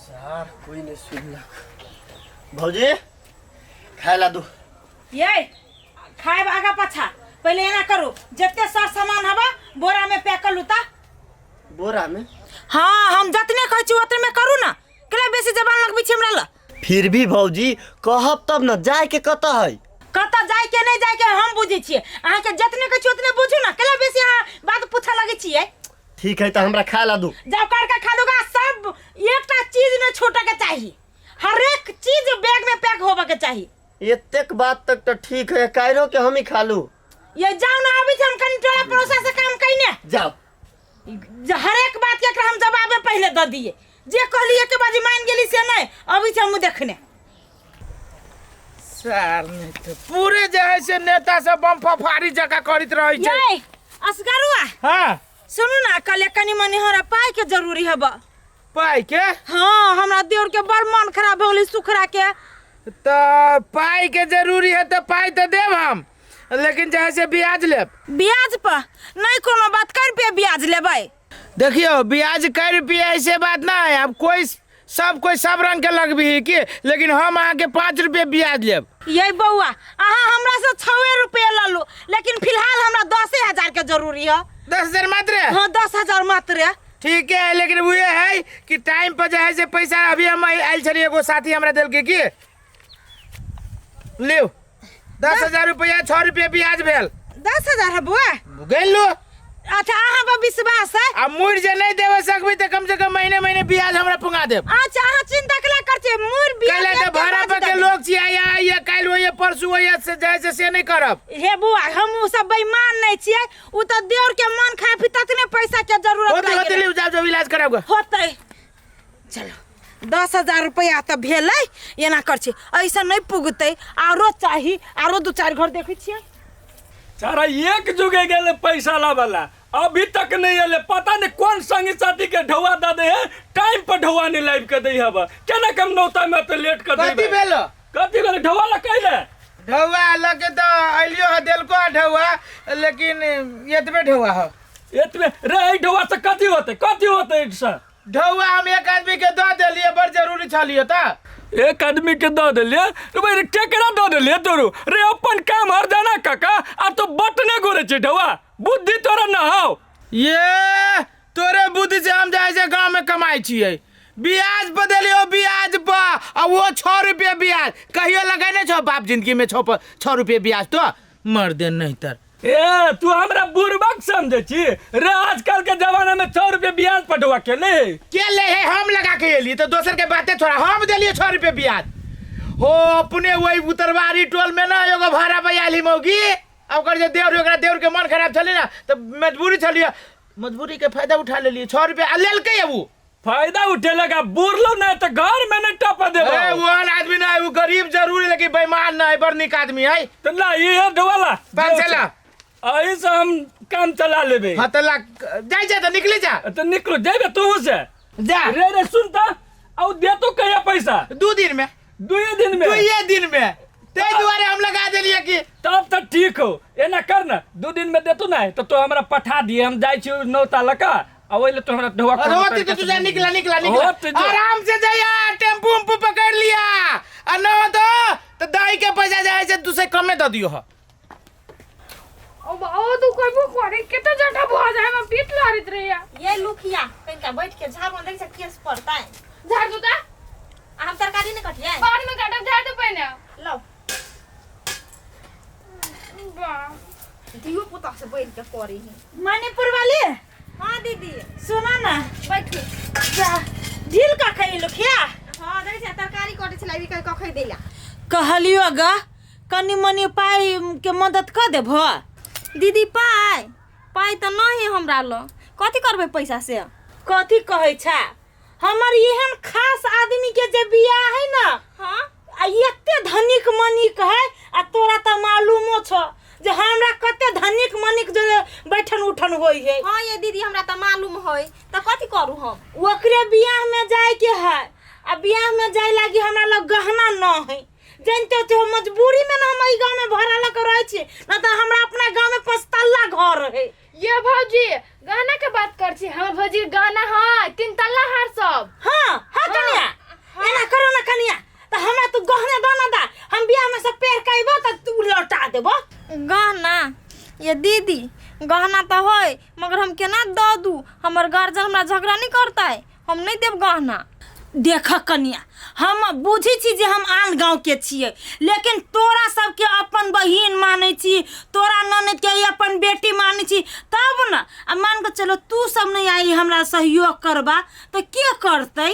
सार कोई नहीं सुनलक। भौजी, खाय ला दू। ये खाएब आगा पाछा, पहिले एना करू, जते सर सामान हबा बोरा में पैक कर लू ता। बोरा में? हाँ, हम जतने कहै छी ओतने में करू ना, केला बेसी जबान लगबै छी हमरा ल। फिर भी भौजी कहब तब न, जाय के कतऽ है? कतऽ जाय के नहीं जाय के हम बुझै छियै, अहाँके जतने कहै छी ओतने बुझू ना, केला बेसी अहाँ बात पूछऽ लगै छियै। ठीक है, तऽ हमरा खाय ला दू। जाओ कर के खा लूगा, सब एकटा चीज नहीं छूटे के चाहिए, हर एक चीज बैग में पैक होबे के चाहिए। एतेक बात तक तो ठीक है, कायरो के हम ही खा लू। ये जाओ ना, अभी हम कनी टोला पड़ोसा से काम कइने। जाओ। हर एक बात के एकरा हम जवाबे पहले दे दिए, जे कहलिए के बाजी मान गेली से नहीं, अभी से हम देखने। सार नहीं तो पूरे जे है से नेता सब बम फफारी जका करैत रहै छै। ये असगरुआ। हाँ। सुनू ना, कल कनी मनी हमरा पाई के जरूरी हबा। पाई के? हाँ, हमरा देवर के बड़ मन खराब हो गेलै सुखरा के। तो पाई के जरूरी है तो पाई तो देब हम, लेकिन जे है से ब्याज लेब। ब्याज पर नहीं कोनो बात, कै रुपया ब्याज लेबै? देखियो ब्याज कै रुपया ऐसे बात ना है, अब कोई सब कोई सब रंग के लगबी की, लेकिन हम अहाँ के 5 रुपया ब्याज लेब। ये बौआ, अहाँ हमरा से 6 रुपया लऽ लू, लेकिन फिलहाल हमरा 10,000 के जरूरी है। 10,000 मात्र? हाँ, 10,000 मात्र। ठीक है, लेकिन वो ये है कि टाइम पर जो है से पैसा अभी हम आयल छलियै, एगो साथी हमरा देलकै की लिउ 10,000 रुपया, 6 रुपया ब्याज भेल। 10,000 है बौआ? गेल लो। अच्छा, अहाँ पर विश्वास है? आ मुड़ जे नहीं देवे सकबी तो कम से कम महीने महीने ब्याज हमरा पुंगा देब। अच्छा, अहाँ चिंता केला कर छी, मुड़ ब्याज कैला एक तो भाड़ा के पर के बाद लोग छी, आया आया काल्हि होइए परसू होइए से जाइ से, से नहीं करब। हे बुआ, हम उ सब बेईमान नहीं छियै, उ तो देवर के मन खराब ततने पैसा के जरूरत होते लागि होते गेलै। लिउ, जाउ जाउ इलाज कराबऽ। होतै। चलो 10,000 रुपया तऽ भेलै। एना कर छी, ऐसा नहीं पुगतै, आरो चाही, आरो 2-4 घर देखै छियै। सारा एक जुगे गेले पैसा लावला, अभी तक नहीं एले, पता नहीं कौन संगी साथी के ढौआ दे दे है, टाइम पर ढौआ नहीं लाइव के दे हवा, केना कम नौता में तो लेट कर कथी देबे। भेलो? कथी भेलो? ढौआ ला कैले? ढौआ लगे तो अलियो है, देलको है ढौआ, लेकिन एतबे ढौआ है। एतबे रे, एहि ढौआ से कथी होते? कथी होते एहि से? ढौआ हम एक आदमी के दऽ देलियै, बड़ जरूरी छलियै तऽ। एक आदमी के दऽ देलियै? रे भाई, रे केकरा दऽ देलियै तोरू? रे अपन काम हर जाना काका, आ तो बटने गोरे छै ढौआ, बुद्धि तोरा न हौ। ये तोरे बुद्धि से हम जाइ से गाँव में कमाइ छियै, ब्याज पर देलियो, ब्याज पर, आ वो 6 रुपये ब्याज कहियो लगेने छौ बाप जिंदगी में? 6 पर 6 रुपये ब्याज तो मर दे नहीं तर। ए तू हमरा बुड़बक समझे छी रे? आजकल के जमाना में 6 रुपये ब्याज पटवा के ले के ले है, हम लगा के एली तो दोसर के बातें छोड़ा, हम देलिए 6 रुपये ब्याज हो अपने वही उतरवारी टोल में ना एगो भाड़ा पे आयल ही मौगी, आ ओकर जे देवर, ओकरा देवर के मन खराब छलै ना तो मजबूरी छलिए, मजबूरी के फायदा उठा लेलिए, 6 रुपये आ लेलकै उ फायदा उठेलक आ बुरलो नहीं तो घर में नहीं टपा देबो। ए वो आदमी ना है, वो गरीब जरूर है लेकिन बेईमान ना है, बड़ निक आदमी है। तो ना ये ढोवाला पाँच सौ ला। अही से हम काम चला लेबे। हाँ तो ला जाय जा तो निकली जा। तो निकलो जेबे तू से जा। रे रे सुन ता, औ दे तो कहिया पैसा? 2 दिन में। 2 दिन में? 2 दिन में। ते दुआरे हम लगा देलिए कि तब तो ठीक हो, एना कर ना 2 दिन में देतो ना तो तो हमरा पठा दिए, हम जाय छी नौता लका आ ओइ ले तो हमरा ढोआ अरे होती तो तुझे निकला निकला निकला। होत जो। आराम से जाइया टेम्पू उम्पू पकड़ लिया आ न तो दाई के पैसा जाए से दूसरे कमे दे दियो हो। ओ ओ तू कहबो करे केते जटा भ जाय हम पीट लड़ित रहिया। ये लुखिया कनिका बैठ के झाड़ में देख से केस पड़ता है। झाड़ दू ता? आ हम तरकारी नहीं कटिए। बाद में काटब, झाड़ दू पहिने। लो। वाह। दियो पुता से बैठ के करी ही। मणिपुर वाली? हाँ दीदी। सुना ना। बैठू। जा। ढील का खाई लुखिया? हाँ, देखै छियै तरकारी कटै छलै, अभी कखै देला। कहलियो गा कनी मनी पाई के मदद कर देबो। दीदी पाई? पाई तऽ नहीं है हमरा लग, कथी करबै पैसा से? कथी कहै छा? हमर एहन खास आदमी के जे बियाह है ना, हाँ? आ एते धनिक मनिक है, आ तोरा तऽ मालूमो छौ जे हमरा कते धनिक मनिक जे बैठन उठन होई है। हाँ ये दीदी हमरा तऽ मालूम है, तऽ कथी करू हम? ओकरे बियाह में जाय के है, आ बियाह में जाय लागी हमरा लग गहना न है। जानते हो मजबूरी में ना हम एहि गाँव में भाड़ा लऽ के रहै छी, ना तऽ हमरा अपना गाँव में 5 तल्ला घर है। ये भौजी गहना के बात कर छी, हमर भौजी के गहना है 3 तल्ला हार सब। हाँ, हाँ कन्या। ये दीदी गहना तऽ है मगर हम केना दऽ दू हमर गार्जियन हमरा झगड़ा नहीं करतै हम नहीं देब गहना देख कनिया हम बुझै छी जे हम आन गाँवके छियै लेकिन तोरा सबके अपन बहिन मानै छी तोरा ननदके अपन बेटी मानै छी तब ने आ मान कऽ चलो तू सब नहि आई हमरा सहयोग करबा तऽ के करतै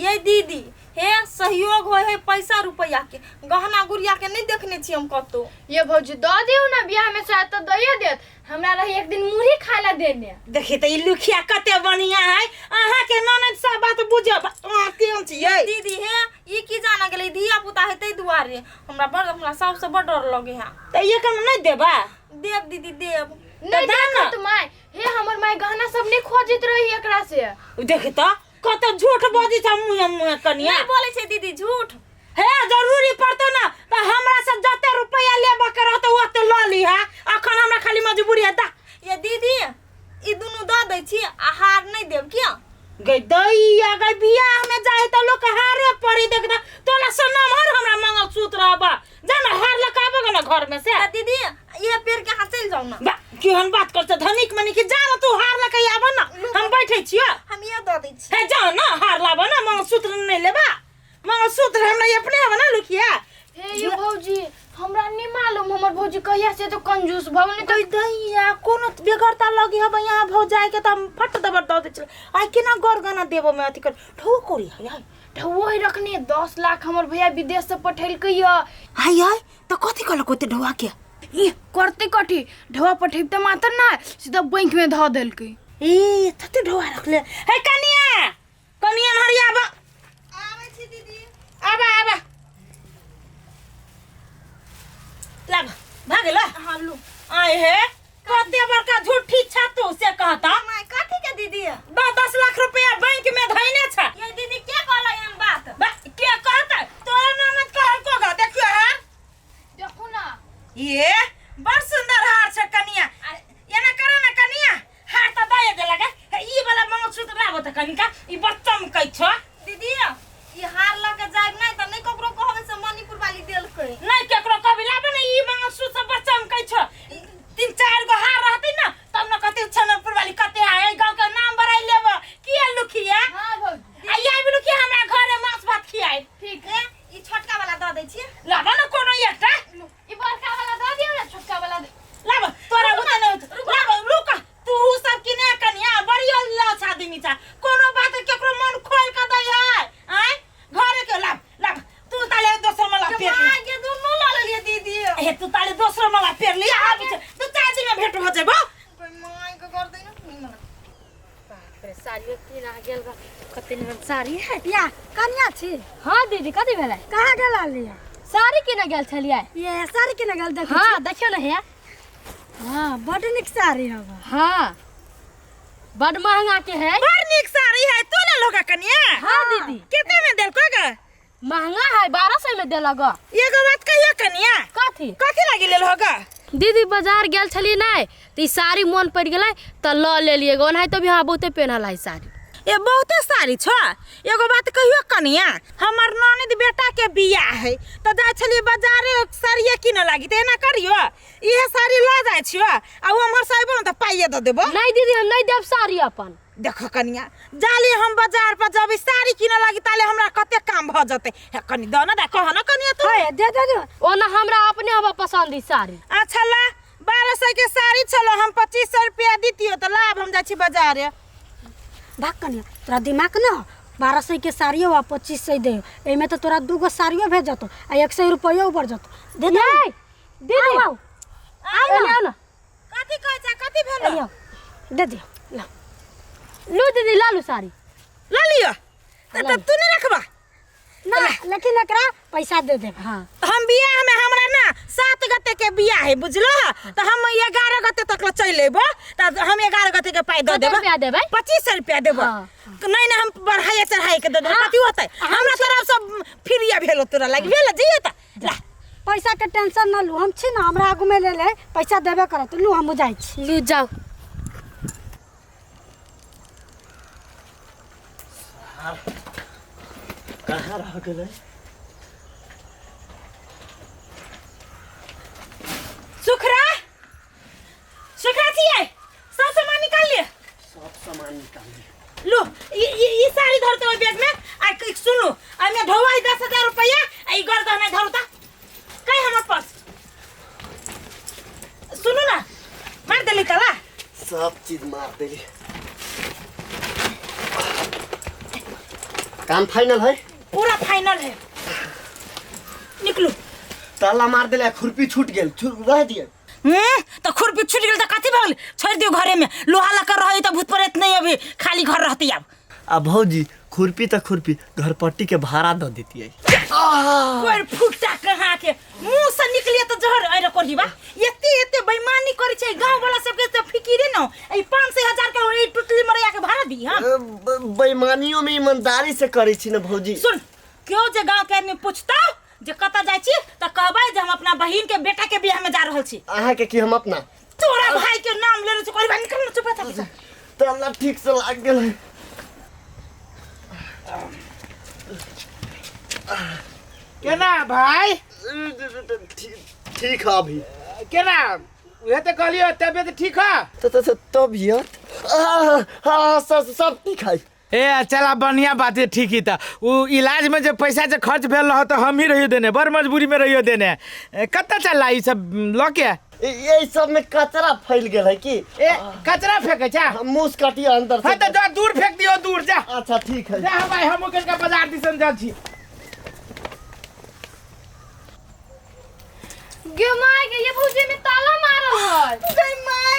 ये दीदी हे सहयोग होय है पैसा रुपया के गहना गुड़िया के नहीं देखने छी हम कतौ ये भौजी दऽ दियौ ने बियाह में शायद तऽ दैये देत हमरा रही एक दिन मुरही खाय ला देने देखी तऽ ई लुखिया कते बढ़िया है अहाँके ननद सब बात बुझब अहाँ केहन छियै दीदी हे ई की जाना गेलै धिया पुता है ताहि दुआरे हमरा बड़ हमरा साउस से बड़ डर लगे है तऽ एकर नहि देबा देब दीदी देब नहीं दा ना। देखत माय हे हमर माय गहना सब नहीं खोजैत रही एकरा से देखी तऽ कते झूठ बजै छै मुँहे मुँहे कनिया नहीं बोले छै दीदी झूठ हे जरूरी पड़तो ना तऽ हमरा से जते रुपया लेबऽ के रहतौ ओते लऽ लिहा अखन हमरा खाली मजबूरी है दा ये दीदी ई दुनू दऽ दै छी आ हार नहीं देब किया गई दैया गई बियाह में जाए तऽ लोक हारे पड़ी देखता तोला से नमहर हमरा मंगलसूत्र रहबा जा ना हार लऽ के आबो ना घर में से आ दीदी ये पेड़ के अहाँ चलि जाउ ना बा केहन बात कर छ धनिक मनिक जा ना तू हार लऽ के आबऽ ना हम बैठे छियो हम ये दऽ दै छी हे जा ना हार लाबऽ ना मंगलसूत्र नहीं लेबा मंगलसूत्र हमरा अपने आबऽ ना लुखिया हे ये भौजी हमरा नहीं मालूम हमर भौजी कहिया से तो कंजूस भऽ गेलै गई दैया कोनो बेगरता लगी हब यहाँ भौ जाए के त हम फट दबर दऽ दै छलै आइ केना गौर गाना देबो में अथी कर ठो कोरी है हाय तऽ वही रखने 10 लाख हमर भैया विदेश से पठेलकै यऽ हाय हाय तऽ कथी कहलक ओते ढौआ के ई करते कथी ढोआ पठेबते मात्र ना सीधा बैंक में धऽ देलकै ए तते ढौआ रखले हे कनिया कनिया हरिया आब आबै छी दीदी आब आब लाब भाग गेल हाँ लू आय हे कते बड़का झूठी छा तू से कहता माय कथी के दीदी बा 10 लाख रुपया बैंक में धैने छा ये दीदी के कहला एहन बात बा के कहता तोरा ननद कहलको गा देखियो हार देखू ना ये बड़ सुंदर हार छै कनिया एना करे ना कनिया हार तऽ दए देलक हे, ई वाला मंगलसूत्र लाबो तऽ कनिका ई बड़ चमकै छौ दीदी ई हार लऽ के जायब नहि तऽ नहि ककरो कहबै से मणिपुर वाली देलकै नहीं केकरो कभी लाबे ना ई मंगलसूत्र सब बड़ चमकै छौ तीन चार गो हार रहतै ना तब न कते छनपुर वाली कते आए गांव के नाम बढ़ाई लेब किया लुखिया हाँ भौजी आ आबि लुखिया हमरा घरे माछ भात खियाए ठीक ए ई छोटका वाला दऽ दै छी लाबो ना कोनो एकटा ई बड़का वाला दऽ दियौ ना छोटका वाला लाब तोरा उते नहीं होत लाब रुक तू सब किने कनिया बड़ी लाछ आदमी छा कोनो बात केकरो मन खोल के दै है आय घरे के लाब लाब तू ताले दोसर मला पेर ली माय के दुनू लऽ लेलियै दीदी हे तू ताले दोसर मला पेर ली आबि छै दू चार दिन में भेंट हो जेबो माय के कर दै ना साड़ियो किना गेल बा कते निमन साड़ी है या कनिया छी हाँ दीदी कथी भेलै कहाँ गेल लिया साड़ी किना गेल छलियै ये साड़ी किने गेल देखै हाँ देखियौ ने हे हाँ बड नीक साड़ी हवा हाँ बड महंगा के है बड़ नीक साड़ी है तू ले लोगा कनिया हाँ दीदी कितने में देलको गा महंगा है 1200 में देलक ग एगो बात कहियो कनिया कथी कथी लागी लेल होगा दीदी बाजार गेल छलियै नहि तऽ ई साड़ी मोन पड़ि गेलै तऽ लऽ लेलियै गो ओनाहितो भी हमरा बहुते पेन्हल है साड़ी ए बहुते साड़ी छ एगो बात कहियो कनिया हमर ननद बेटा के बियाह है तऽ जाइ छलियै बाजारे साड़िये किनऽ लागी तऽ एना करियो इहे साड़ी लऽ जाइ छियो आ ओ उम्हर से अयबो ने तऽ पाइए दऽ देबो नहि दीदी हम नहि देब साड़ी अपन देखो कनिया जाले हम बाजार पर जब साड़ी किनऽ लागी ताले हमरा कते काम भऽ जेतै हे कनि दऽ ने दे कह ने कनिया तू है दे दे दे ओना हमरा अपने हमरा पसंद ई साड़ी अच्छा ला 1200 के साड़ी छलो हम 2500 रुपया दितियो तऽ लाभ हम जाइ छी बाजारे भाग कनिया तोरा दिमाग न 1200 के साड़ियो आ 2500 दे एमे तो तोरा दूगो साड़ियो भेज जतो आ 100 रुपयो ऊपर जतो दे दे नहीं दीदी आउ आउ ना आउ ना कथी कहै छै कथी भेलो आउ दे दियो ला लू दीदी ला लू साड़ी ला लियो तऽ तू नहि रखबा ना लेकिन एकरा पैसा दे देब हाँ हम बियाह में हमरा ना 7 गते के बियाह है बुझलो तऽ हम 11 गते तक ला चलि अयबो तऽ हम 11 गते के पाइ दऽ कते देबो रुपया देबै? 2500 रुपया देबो हाँ। नहीं नहीं हम बढ़ाइए चढ़ाइए के दऽ देबो कथी होतै हमरा तरफ से फ्रीया भेलो तोरा लागि भेल जिये तऽ ला पैसा के टेंशन न लू हम छी ना हमरा आगू में ले ले पैसा देबे करत लू हम जाइ छी लू जाओ कहाँ रह गेलै सुखरा मार देली। काम फाइनल है? पूरा फाइनल है, निकलू। ताला मार देले, खुरपी छूट गेल, रह दिए। तो खुरपी छूट गेल तो कथी भऽ गेल? छोड़ि दियौ घरे में, लोहा लकर रहै तऽ भूत प्रेत नहीं, अभी खाली घर रहती आब। आ भौजी, खुरपी तऽ खुरपी, घरपट्टी के भाड़ा दऽ देतियै। कोइ फुट्टा कहाँ के मुंह से निकलिए तऽ जहर। अरे कोढ़ीबा, एते एते बेईमानी करै छै गांव वाला सबके तऽ फिकिरे न। ई 500 हजार के ई टुटली मरैया के भाड़ा दी हम? बेईमानियों में ईमानदारी से करै छी ने भौजी। सुन, केओ जे गांव के आदमी पूछता जे कतऽ जाइ छी, तऽ कहबै जे हम अपना बहिन के बेटा के बियाह में जा रहल छी। अहाँके की हम अपना? तोरा भाई के नाम लेने छी कोढ़ीबा, निकल न, चुप रह। ताला ठीक से लाग गेल है। केना भाई? ठीक ठीक है अभी। केना, उहे तऽ कहलियो, तबियत ठीक है? तो तबियत हाँ, सब सब ठीक है। ए चला, बढ़िया बात है, ठीक ही। था उ इलाज में जे पैसा जे खर्च भेल रहो तऽ हम ही रहियो देने, बड़ मजबूरी में रहियो देने। कतऽ चलला ई सब लऽ के? ये सब में कचरा फैल गेल है की। ए, कचरा फेंके छा? मूस काटिए अंदर से। हाँ, तऽ जा, दूर फेंक दियो, दूर जा। अच्छा, ठीक है। जा भाई, हमहूँ कनिका बाजार दिसन जाइ छी। गे my गे, ये भौजी में ताला मारल है। गई my.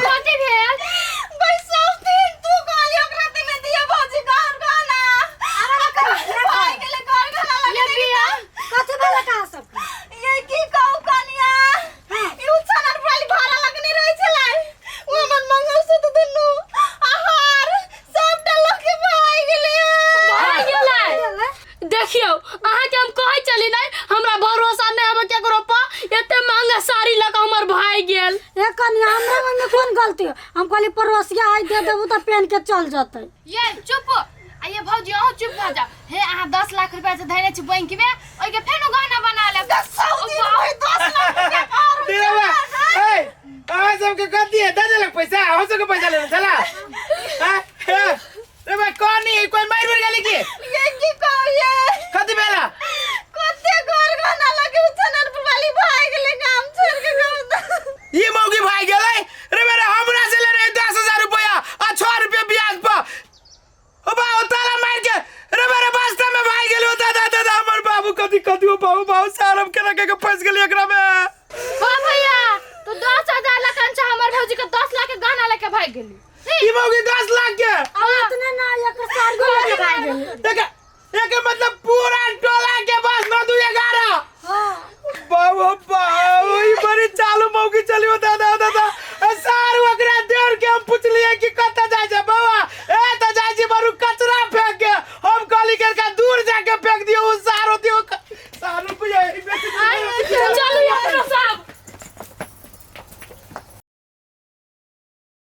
कथी भेल? गई सब दिन तू कहली ओकरा ते में दिया भौजी घर गहना। भाई गेले घर गहना ये लगे। बिया कथी भेल कहाँ सब? ये की कहू कनिया, ई उछानर वाली भाड़ा लगने रहै छलै, ओ हमर मंगलसूत्र दुनू आहार सबटा लके भाग गेलै। भाग गेलै? देखियौ, अहाँके हम कहै चली नहि, हमरा भरोसा नहि हबे केकरो पर। एते महंगा साड़ी लऽ कऽ हमर भाई गेल। ए कनिया, हमरा ओहिमे कोन गलती? हम कहली पड़ोसिया है, दे देबू तऽ पहन के चल जतै। ये चुप, आ ये भौजी, अहूँ चुप भऽ जाओ। हे, अहाँ 10 लाख रुपया जे धैने छी बैंक में, ओहिके फेनो गहना बना लेब। दिलवा, ए, अहाँ सबके कथी है? दे देलक पैसा? अहाँ सबके पैसा लेने छला? हाँ? ए भाई, कौन कोई मार उर गेली की? ये की कहू ये। कथी भेला? कते घर गहना लगे उछानर वाली भाग गेलै काम छोड़ के गाँव। ई मौगी भाई गेलै रे मेरे, हमरा से ले रहे 10,000 रुपया आ 6 रुपया ब्याज पर। ओ बा, ओ ताला मार के रे मेरे वास्ते में भाई गेलै। ओ दादा, दादा, हमर बाबू, कथी कथी, ओ बाबू, बाबू, सारम के रखे के फंस गेली एकरा में। हाँ भैया, तो 10,000 लखन छा, हमर भौजी के 10 लाख के गहना लेके भाग गेली। ई मौगी 10 लाख के? आ इतना ना, एक साड़ी लेके भाग गेलै। देख, एकर मतलब पूरा टोला के बस न दू।